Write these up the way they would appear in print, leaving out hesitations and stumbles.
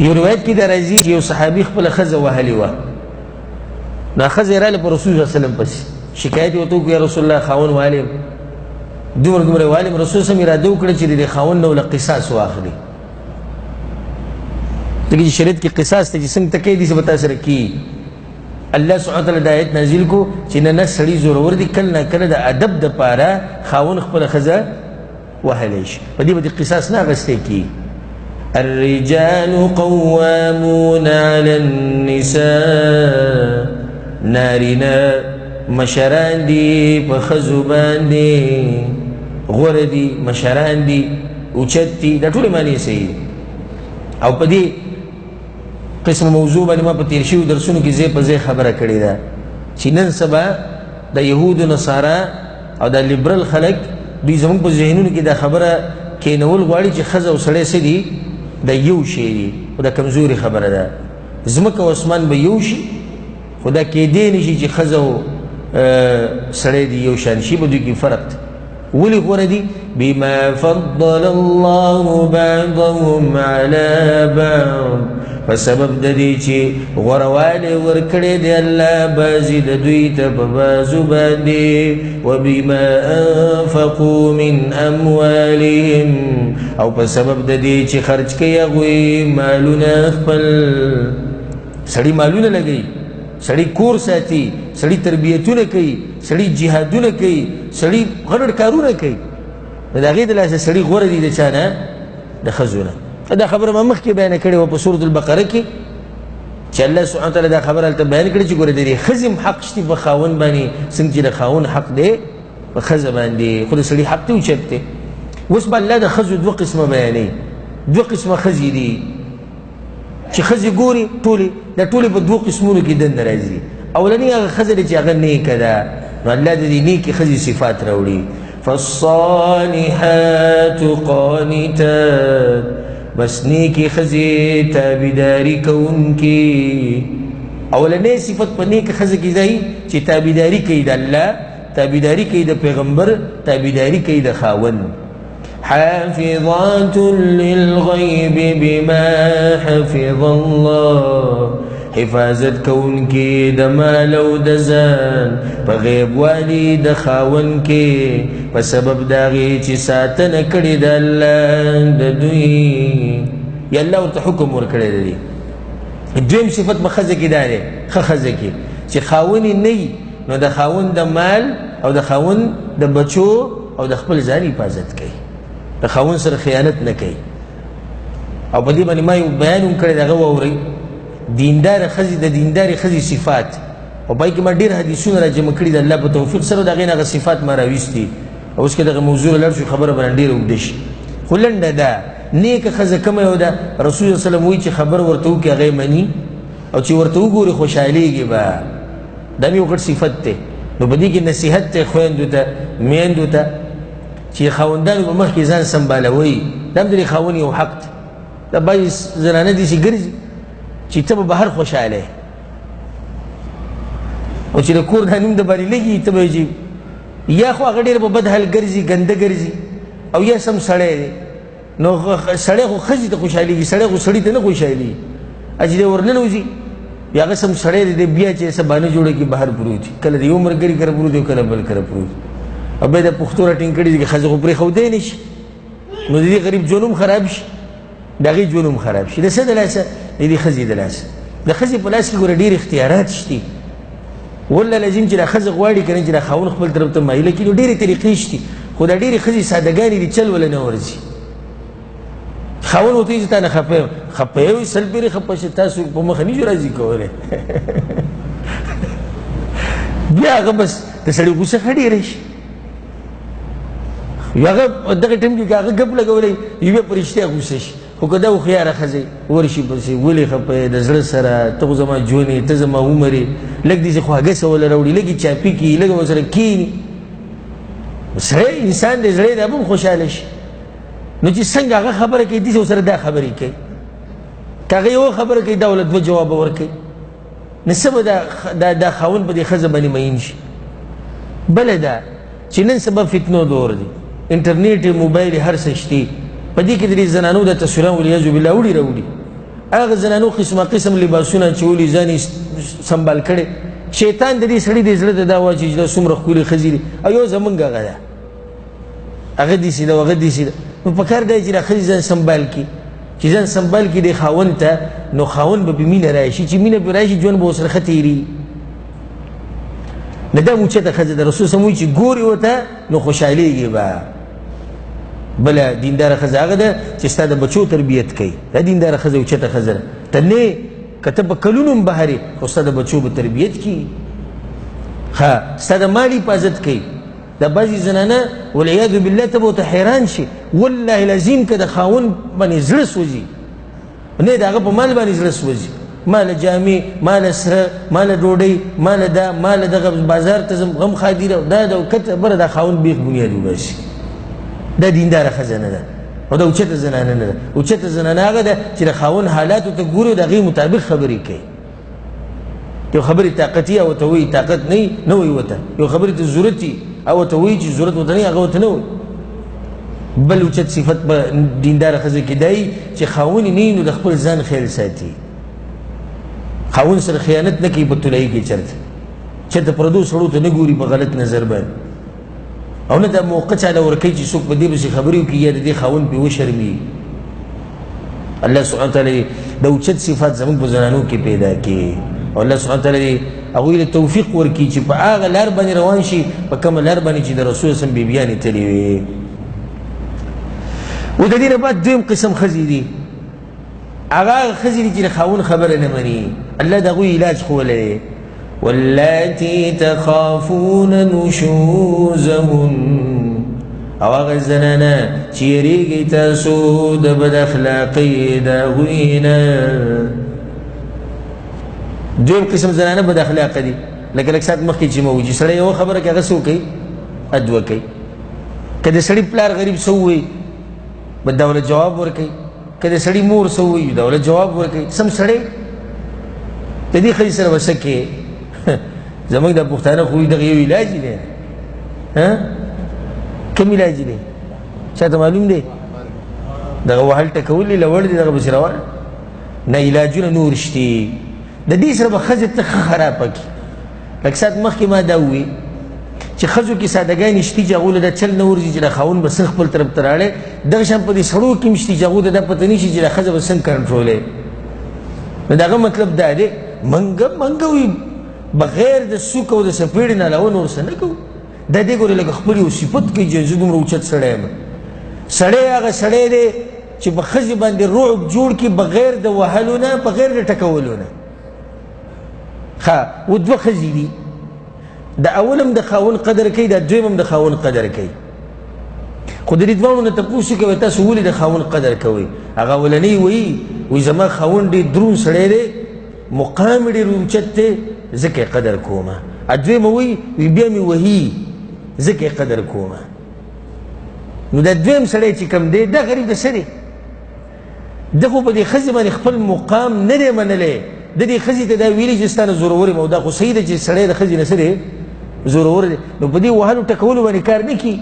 یو روایت کې دا راځي چې یو صحابي خپله ښځه وهلې وه، نو ښځه یې راغله په رسول صلی الله علیه وسلم پسې شکایت یې ورته وکړو، یا رسول الله خاوند وهلی یم، دومره دومره وهلی یم. رسول صلی اراده وکړه چې د دې خاوند نه ورله قصاص واخلي، ځکه چې شریعت کې قصاص دی چې څنګه ته کوې داسې به تا سره کېږي. الله سبحانه وتعالی دا آیت نازل کو چې نه نه سړي زورور دي، کله نه کله د ادب دپاره خاوند خپله ښځه وهلی شي، په دې باندې قصاص نه اخیستی کېږي. الرجال قوامون على النساء، نارینه مشران دي په ښځو باندې، غوره دي، مشران دي، اوچت دي، دا ټولې معنې صحیح دي. او په دې قسم موضوع باندې ما په تېر شویو درسونو کې ځای په ځای خبره کړې ده چې نن سبا د یهودو نصارا او د لیبرل خلک دوی زموږ په ذهنونو کې دا خبره کینول غواړي چې ښځه او سړی څه دي، د یو شی دي، خو دا کمزوري خبره ده. ځمکه او اسمان به یو شي، خو دا کېدی نه شي چې ښځه او سړی دي یو شان شي، په دوی کې فرق دی. ولې غوره دي؟ بما فضل الله بعضهم على بعض، په سبب د دې چې غوره والی ورکړی دی الله بعضې د دوی ته په بعضو باندې، وبما انفقوا من اموالهم، او په سبب د دې چې خرج کوي هغوی مالونه خپل. سړي مالونه لګوي، سړي کور ساتي، سړي تربیتونه کوي، سړي جهادونه کوي، سړي غټ کارونه کوي، نو د هغې د لاسه سړي غوره دي د چا نه؟ د ښځو نه. دا خبره ما مخکې بیانه کړې وه په سورة البقره کې چې الله سبحانه وتعالی دا خبره هلته بیان کړې چې ګوره د دې ښځې هم حق شته په خاوند باندې، څنګه چې د خاوند حق دی په ښځه باندې، خو د سړي حق دی اوچت دی. اوس به الله د ښځو دوه قسمه بیانوي، دوه قسمه ښځې دي چې ښځې ګوري ټولې، دا ټولې په دوو قسمونو کې دننه راځي. اولنی هغه ښځه ده چې هغه نیکه ده، نو الله د دې نیکې ښځې صفات راوړي. فالصالحات قانتات، بس نیکې ښځې تابعداري کوونکې. اولنی صفت په نیکه ښځه کې ځای چې تابعداري کوي د الله، تابعداري کوي د پیغمبر، تابعداري کوي د خاوند. حافظات للغیب بما حفظ الله، حفاظت کوونکې د مال او د ځان په غیب والي د خاوند کې، په سبب د هغې چې ساتنه کړې ده الله د دوی، یا الله ورته حکم ورکړی دی. دویم صفت په ښځه کې دا دی، ښه ښځه کې چې خاوند یې نه وي نو د خاوند د مال او د خاوند د بچو او د خپل ځان حفاظت کوي، د خاوند سره خیانت نه کوي. او په دې باندې ما یو بیان هم کړی دی، هغه واورئ. دینداره ښځې، د دیندارې ښځې صفات، او په هغې کې ما ډېر حدیثونه را جمع کړي د الله په توفیق سره، د هغې نه هغه صفات ما راویستي. اوس که دغه موضوع لاړ شو خبره به ډېره اوږده شي، خو لنډه ده. نیکه ښځه کومه یو ده؟ رسول الله صلی الله علیه وسلم وایي چې خبر ورته وکړي هغه یې مني، او چې ورته وګوري خوشحالېږي به. دا مې یو غټ صفت دی. نو په دې کې نصیحت دی خویندو ته، میندو ته، چې خاوندانو په مخ کې ځان سمبالوئ. دا هم د دې خاوند یو حق دی. دا بعضې زنانه داسې ګرځي چې ته به بهر خوشحاله یې، او چې د کور دا نوم د باندې لګي ته به یې چې یا خو هغه ډېر په بد حال ګرځي، ګنده ګرځي، او یا سم سړی دی. نو سړی خو ښځې ته خوشحالېږي، سړی خو سړي ته نه خوشحالېږي. چې دی ورننوځي بیا هغه سم سړی دی، بیا چې څه بانه جوړه کړي بهر پروت وي، کله د یو ملګري کره پروت وي، کله بل کره پروت وي. او بیا د پښتو را ټینګ کړي دي، ښځه خو پرېښودی نه شي، نو د دې غریب ژوند هم خراب شي، د هغې ژوند هم خراب شي. د څه د لاسه؟ د دې ښځې د لاسه. د ښځې په لاس کې ګوره ډېر اختیارات شته. والله العظیم چې دا ښځه غواړي که نه چې دا خاوند خپل طرف ته مایله کړي، نو ډېرې طریقې شته، خو دا ډېرې ښځې سادهګانې دي، چل وله نه ورځي. خاوند ورته وایي چې تا نه خفه یم، خفه یې وایي سل پېرې خفه شي، تاسو په مخه نه شو راضي کولی. بیا هغه بس د سړي غوسه ښه ډېره شي. هغه دغه ټیم کې که هغه ګپ لګولی یو بیا په رښتیا غوسه شي. خو که دا هوښیاره ښځه ورشي پسې، ولې خفه یې د زړه سره، ته خو زما ژوند یې، ته زما عمر یې، لږ داسې خواږه څه وله راوړي، لږ یې چاپي کړي، لږ ورسره کښېني، سړی انسان دی، زړه یې دا به هم خوشحاله شي. نو چې څنګه هغه خبره کوي داسې ورسره دا خبرې کوي، که هغه یوه خبره کوي دا ورله دوه جوابه ورکوي، نو څه به دا خاوند په دې ښځه باندې مین شي. بله دا چې نن سبا فتنو دور دی، انټرنیټ، موبایل، هر څه شته، په دې کې د دې زنانو د تصویران والعیاذ بالله وړي راوړي. هغه زنانو قسمه قسم لباسونه اچولي، ځان یې سنبال کړی. شیطان د دې سړي د زړه ته دا واچوي چې دا څومره ښکلې ښځې دي، او یو زمونږ هغه ده، هغه داسې ده، هغه داسې ده. نو پکار دی چې دا ښځې ځان سنبال کړي، چې ځان سنبال کړي د خاوند ته، نو خاوند به پې مینه راشي، چې مینه پې راشي ژوند به ورسره ښه تېرېږي. نو دا اوچته ښځه ده. رسول سم وایي چې ګوري ورته نو خوشحالېږي به. بله دینداره ښځه هغه ده چې ستا د بچو تربیت کوي، دا دینداره ښځه اوچته ښځه ده. ته نه که ته په کلونو هم بهر یې خو ستا د بچو به تربیت کوي، ښه ستا د مال حفاظت کوي. دا بعضې زنانه والعیاذ بالله ته به ورته حیران شي، والله العظیم که د خاوند باندې زړه سوځي، نه د هغه په مال باندې زړه سوځي، ماله جامې، ماله سره، ماله ډوډۍ، ماله دا، ماله دغه بازار ته ځم، غم ښادي ده، دا ده، کته بره دا خاوند بیخ بنیاد وباسي. دا دینداره ښځه نه ده او دا اوچته زنانه نه ده. اوچته زنانه هغه ده چې د خاوند حالاتو ته ګوري او د هغې مطابق خبرې کوي. یو خبرې طاقت یې ورته وایي، طاقت نه وي نه وایي ورته، یو خبرې ته ضرورت وي او ورته وایي چې ضرورت ورته نه وي هغه ورته نه وایي. بل اوچت صفت په دینداره ښځه کې دی چې خاوند یې نه وي نو د خپل ځان خیال ساتي، خاوند سره خیانت نه کوي په طلایي کې، چېرته چېرته پردو سړو ته نه ګوري په غلط نظر باندې، او نه دا موقع چاله ورکوي چې څوک په دې پسې خبرې وکړي یا د دې خاوند پرې وشرمېږي. الله سبحانه وتعالی د اوچت صفات زموږ په زنانو کې پیدا کړي، او الله سبحانه وتعالی دې هغوی له توفیق ورکړي چې په هغه لار باندې روان شي په کومه لار باندې چې د رسول سم بیبیانې تللې وي. و د دې نه بعد دویم قسم ښځې دي، هغه ښځې دي چې د خاوند خبره نه مني، الله د هغوی علاج ښوولی دی. واللاتي تخافون نشوزهن، او هغه زنانه چې یېرېږئ تاسو د بد اخلاقۍ د هغوی نه. دویم قسم زنانه بد اخلاقه دي، لکه لږ ساعت مخکې چې ما وویل چې سړی یوه خبره کوي هغه څه وکوي؟ ادوه کوي. که د سړي پلار غریب څه ووایي بس دا ورله جواب ورکوي، که د سړي مور څه ووایي دا ورله جواب ورکوي. سم سړی د دې ښځې سره به څه کوې؟ زموږ د پښتانه خو دغه یو علاج دی، کوم علاج دی چاته معلوم دی؟ دغه وهل ټکول دي، لوړ دي، دغه پسې روان نه، علاجونه نور شته. د دې سره به ښځې ته ښه خرابه کړي. لږ ساعت مخکې ما دا وویل چې ښځو کې سادهګانې شته چې هغو له دا چل نه ورځي چې دا خاوند به څنګه خپل طرف ته راړی، دغه شان په دې سړو کې هم شته چې هغو ته دا پته نه شي چې دا ښځه به څنګه کنټرولوي. نو د هغه مطلب دا دی منګه وي بغیر د سوک او د څپېړې نه علاوه نور څه نه کوو. دا دې ګورې لکه خپل یو صفت کوي چې زه دومره اوچت سړی یم. سړی هغه سړی دی چې په ښځې باندې رعب جوړ کړي بغیر د وهلو نه، بغیر د ټکولو نه. ښه و دوه ښځې دي، د اول هم د خاوند قدر کوي، د دویم هم د خاوند قدر کوي. خو د دې دواړو نه تپوس وکړئ تاسو ولې د خاوند قدر کوئ؟ هغه اولنی وایي، وایي زما خاوند ډېر دروند سړی دی، مقام یې ډېر اوچت دی، ځکه یې قدر کومه. دویمه وایي، وایي بیا مې وهي، ځکه یې قدر کومه. نو دا دویم سړی چې کوم دی دا غریب د څه دی؟ ده خو په دې ښځې باندې خپل مقام نه دی منلی. د دې ښځې ته دا ویلي چې ستا نه زورور یم، او دا خو صحیح ده چې سړی د ښځې نه څه دی؟ زورور دی. نو په دې وهلو ټکولو باندې کار نه کړي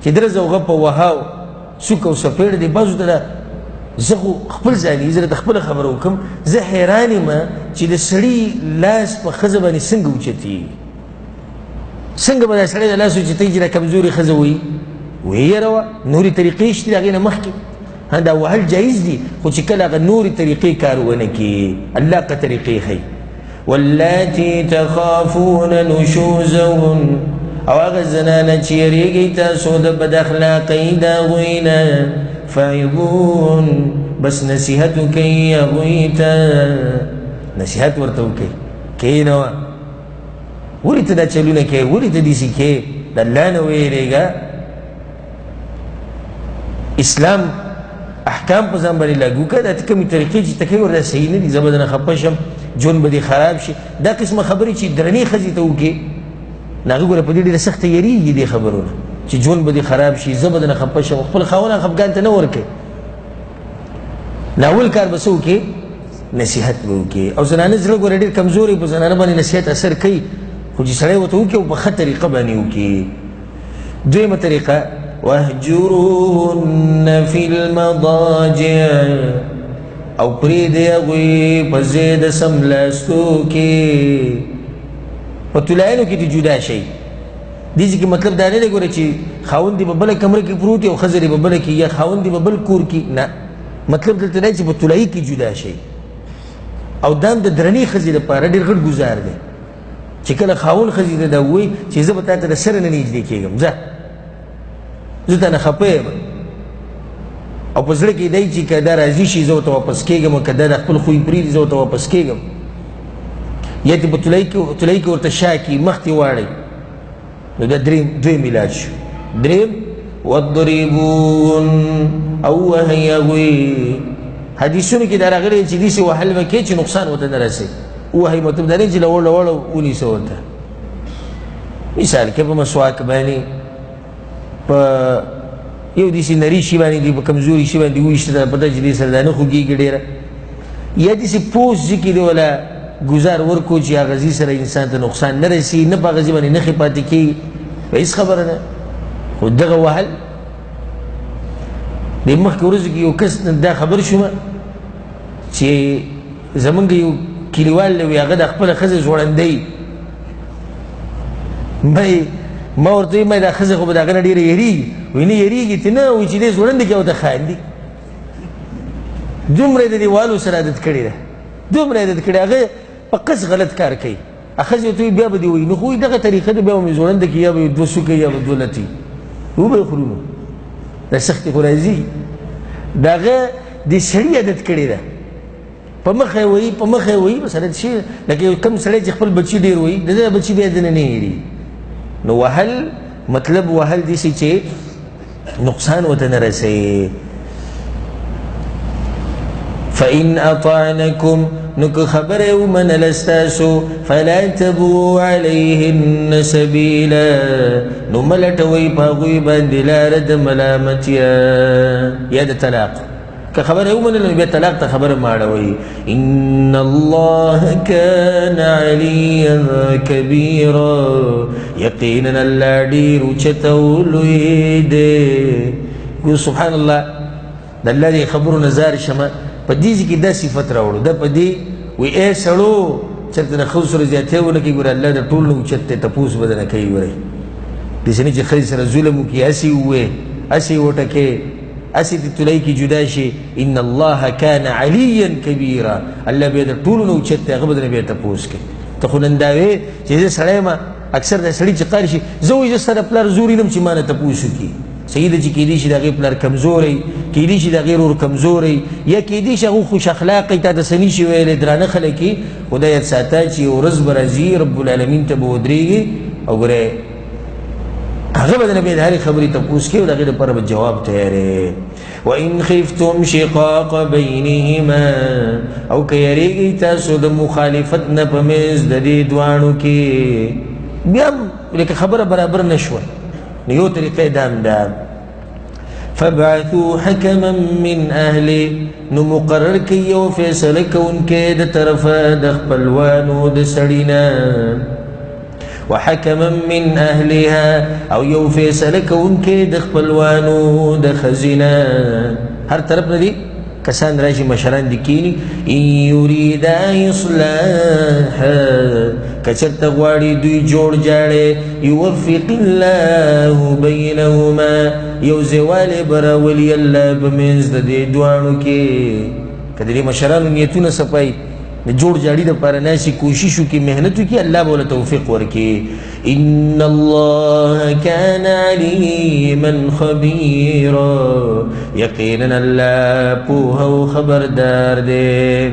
چې درز او غه په وهاو سوک او څپېړه دی. بعضو ته دا زه خو خپل ځان یې، زه درته خپله خبره وکړم، زه حیران یم چې د سړي لاس په ښځه باندې څنګه اوچتېږي، څنګه به دا سړی د لاس اوچتوي چې دا کمزورې ښځه وایي؟ ویې یروه، نورې طریقې شته د هغې نه مخکې. دا وهل جایز دي، خو چې کله هغه نورې طریقې کار ونه کړي، الله که طریقې ښیي. واللاتي تخافون نشوزهن، او هغه زنانه چې یېرېږئ تاسو د بد اخلاقۍ د هغوی نه، فعظوهن، بس نصیحت وکړئ هغوی ته، نصیحت ورته وکړئ، کښېنوه، ولې ته دا چلونه کوې، ولې ته داسې کوې، د الله نه ویرېږه. اسلام احکام په ځان باندې لاګو کړه، دا کومې طریقې چې ته کوې ورته صحیح نه دي، زه به درنه خفه شم، ژوند به دې خراب شي. دا قسمه خبرې چې درنې ښځې ته وکړې، نو هغه ګوره په دې ډېره سخته یېرېږي دې خبرو نه چې ژوند به دې خراب شي، زه به درنه خفه شم، خپل خاوند خفګان ته نه ورکوي. نو اول کار به څه وکړې؟ نصیحت به وکړې. او زنانه زړه ګوره ډېر کمزوری، په زنانه باندې نصیحت اثر کوي، خو چې سړی ورته وکړي او په ښه طریقه باندې وکړي. دویمه طریقه، واهجروهن فی المضاجع، او پرېږدئ هغوی په ځای د سملاستو کې، په طلایانو کې دې جدا شئ. دې ځای کې مطلب دا نه دی ګوره چې خاوند دې په بله کمره کې پروت او ښځه دې په بله کې، یا خاوند دې په بل کور کې، نه، مطلب دلته دی چې په طلایي کې جدا شئ. او دا هم د درنې ښځې لپاره ډېر غټ ګزار دی چې کله خاوند ښځې ته دا ووایي چې زه به تا ته د سره نه نږدې کېږم، ځه زه تا نه خفه یم، او په زړه کې دی چې که دا راضي شي زه ورته واپس کېږم، او که دا د خپل خوی پرېږدي زه ورته واپس کېږم، یا دې په طلایي کې ورته شا کړي، مخ ترې واړوي. نو دا دریم دویم علاج شو. دریم واضربون او وهئ هغوی. حدیثونو کې دا راغلي چې داسې وهل به کوي چې نقصان ورته نه رسوي. وهئ مطلب دا نه چې له وړو وړو ونیسه ورته، مثال کې په مسواک باندې، په یو داسې نري شي باندې دي، په کمزوري شي باندې وویشته، دا پته چې دې سره دا نه خوږېږي ډېره، یا داسې پوست ځي کې دې ولا ګزار ورکړو چې هغه ځي سره انسان ته نقصان نه رسي، نه په هغه ځي باندې نښې پاتې کېږي، هېڅ خبره نه. خو دغه وهل د مخکې ورځو کې یو کس دا خبر شوم چې زمونږ یو کلیوال دی، هغه د خپله ښځې ځوړندوي. ما ورته وویل، ما دا ښځه خو به د هغه نه ډېره یېرېږي. وایي نه یېرېږي ته نه، وایي چې دی ځوړند کړي ورته خاندي. دومره یې د دیوالو سره عادت کړې ده، دومره یې عادت کړې، هغه په قصد غلط کار کوي. ښځې ورته وایي بیا به دې وایي، نو خو وایي دغه طریقه ده، بیا به مې ځوړنده کړي، یا به یې دوه سوکه یا به دوه لتې وبه یې خورو. نو دا سختې خو راځي. د هغه د سړي عادت کړې ده، په مخه یې وایي، په مخه یې وایي، بس عادت شي. لکه یو کم سړی چې خپل بچي ډېر وایي، د ده بچي بیا دنه نه هېرېږي. نو وهل مطلب وهل داسې چې نقصان ورته نه رسوي. فإن أطعنكم نو که خبره یې ومنله ستاسو، فلا تبغوا علیهن سبیلا نو مه لټوئ په هغوی باندې لاره د ملامتیا یا د طلاق. که خبره یې ومنله نو بیا طلاق ته خبره مه اړوئ. ان الله کان علیا کبیرا یقینا الله ډېر اوچت او لوی دی. ګور سبحان الله، د الله دې خبرو نه ځار شمه. په دې ځای کې دا صفت راوړو، دا په دې وایي ای سړو چېرته د ښځو سره زیاتی ونه کړي، ګوره الله د ټولو نه اوچت دی، تپوس به درنه کوي. ګورئ داسې نه چې ښځې سره ظلم وکړي، هسې ووایې، هسې وټکې، هسې دې طلایي کې جدا شي. ان الله کان علیا کبیرا، الله بیا د ټولو نه اوچت دی، هغه به درنه بیا تپوس کوي. ته خو نن دا وایې چې زه سړی یم، اکثر د سړي چې قهر شي، زه وایي زه ستا د پلار زور یم چې ما نه تپوس وکړي. صحیح ده چې کېدای شي د هغې پلار کمزوری، کېدای شي د هغې ورور کمزوری، یا کېدای شي هغه خوش اخلاقه تا ته څه نه شي ویلی، درانه خلک یې. خو دا یاد ساته چې یو ورځ به راځي رب العالمین ته به ودرېږي او ګوره هغه به د نه بیا د هرې خبرې تپوس کوي او د هغې لپاره به جواب تیارې. وإن خفتم شقاق بینهما او که یریږئ تاسو د مخالفت نه په منځ د دې دواړو کې، بیا هم لکه خبره برابر نه شوه، نو یو طریقه یې دا هم ده. فابعثوا حکما من اهله نو مقرر کړئ یو فیصله کوونکی د طرفه د خپلوانو د سړي نه، وحکما من اهلها او یو فیصله کوونکی د خپلوانو د ښځې نه. هر طرف نه دي کسان راشي، مشران دي کښېني. ان یریدا اصلاحا که چېرته غواړي دوی جوړ جاړی، یوفق الله بینهما یو ځایوالی به راولي الله په منځ د دې دواړو کې. که د دې مشرانو نیتونه صفایي د جوړ جاړي دپاره ناستې کوشش وکړي، محنت وکړي، الله به ورله توفیق ورکړي. ان الله کان علیما خبیرا یقینا الله پوه او خبردار دی.